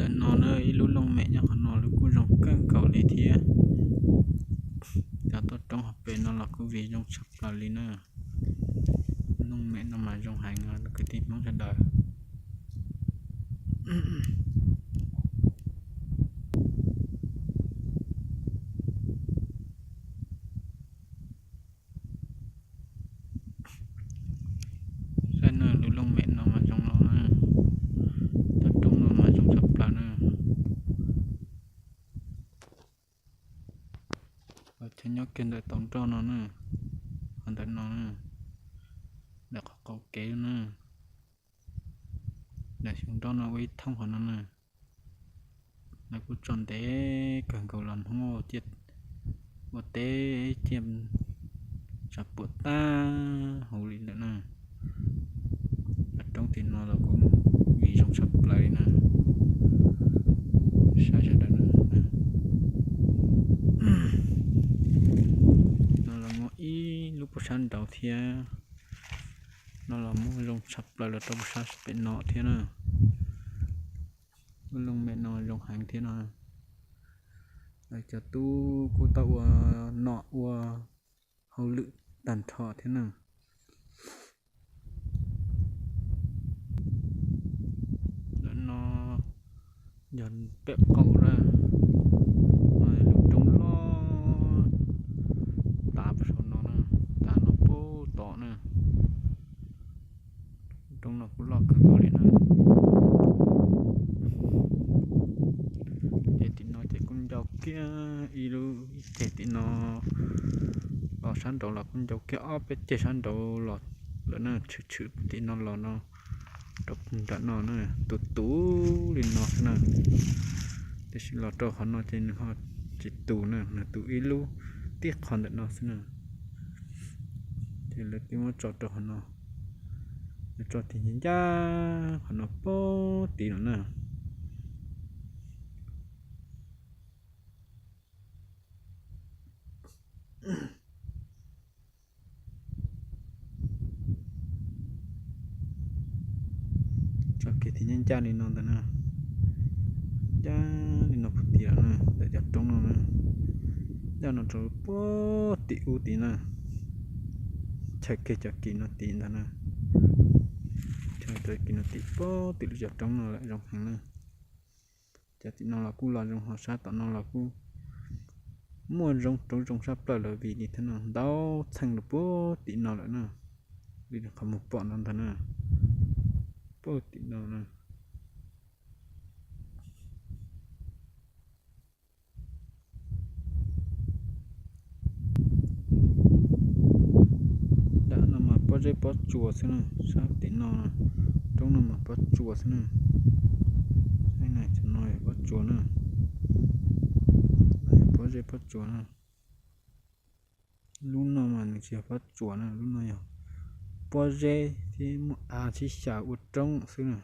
Ntawm no na, ib lub looj mem nyob qhov no lub kuj zoo kawg nkaus li thiab. Cov toj roob hauv pes no los kuj viv zoo tshaj plaws li na. Looj mem no mas zoo heev os kwv tij Hmoob sawv daws. Saib na, lub looj mem no mas zoo no na, toj roob no mas zoo tshaj plaws na. Chaw nyob kiag ntawm tau nroj no na, qhov ntawm no na, ntawm qhov qaum kev na. Ntawm xyoo nroj no ua ib thooj qhov no na. Lawv kuj tso ntev kawg nkaus los Hmoob ua ciaj ua teb ciaj tsav puam tag huv li lawm na. Cov roob tim no los kuj viv zoo tshaj plaws li na. Saib sawv daws na. No los muaj ib lub puag sab nraud thiab. No los muaj zoo tshaj plaws los rau puag sab pem no thiab na. Lub looj mem no zoo heev thiab no. Lawv cov tub kuj tau ua nom ua hauj lwm tag nrho thiab na. Lawm no yog pem qaum na, lub roob loj tav puag saum no na, tav no puag tod na. Roob no kuj loj kawg nkaus li na. Ces tim no ces kuj ncau kiag ib lub, ib ceg tim no los sab nraud los kuj ncau kiag ob peb ceg sab nraud los lawm na, tshwm tshwm tim no los no rau nram no na, tus tus li no xwb na. Tiam sis los rau qhov no ces nws ho tsis tus na, nws tus ib lub tib qho ntawm no xwb na. Ces lawv twb muab tso rau qhov no, lawv tso tig ncaj ncaj qhov no puag tid lawm na. Tso kiag tig ncaj ncaj li no ntag na, ncaj li no puag tid lawm na, ntawm cov roob no na, ncaj no rau puag tim ub tid na, chaw kiag cov kis no tid ntag na, chaw cov kis no tim puag tim lub cov roob no lawm zoo heev na. Cov tim no los kuj los zoo, ho sab tom no los kuj muaj zoo roob zoo sab plaws lawm vim li thiab no ntau txheej los puag tim no lawm na, li qhov muag pom no ntag na, puag tim no na. Dab no mas pob zeb pob tsuas xwb na, sab tim no, roob no mas pob tsuas xwb na. Saib na, cov no yog pob tsuas na, pob zeb pob tsuas na. Lub no mas nws tsis yog pob tsuas na, lub no yog pob zeb thiab muaj av sib xyaw ua roob xwb na.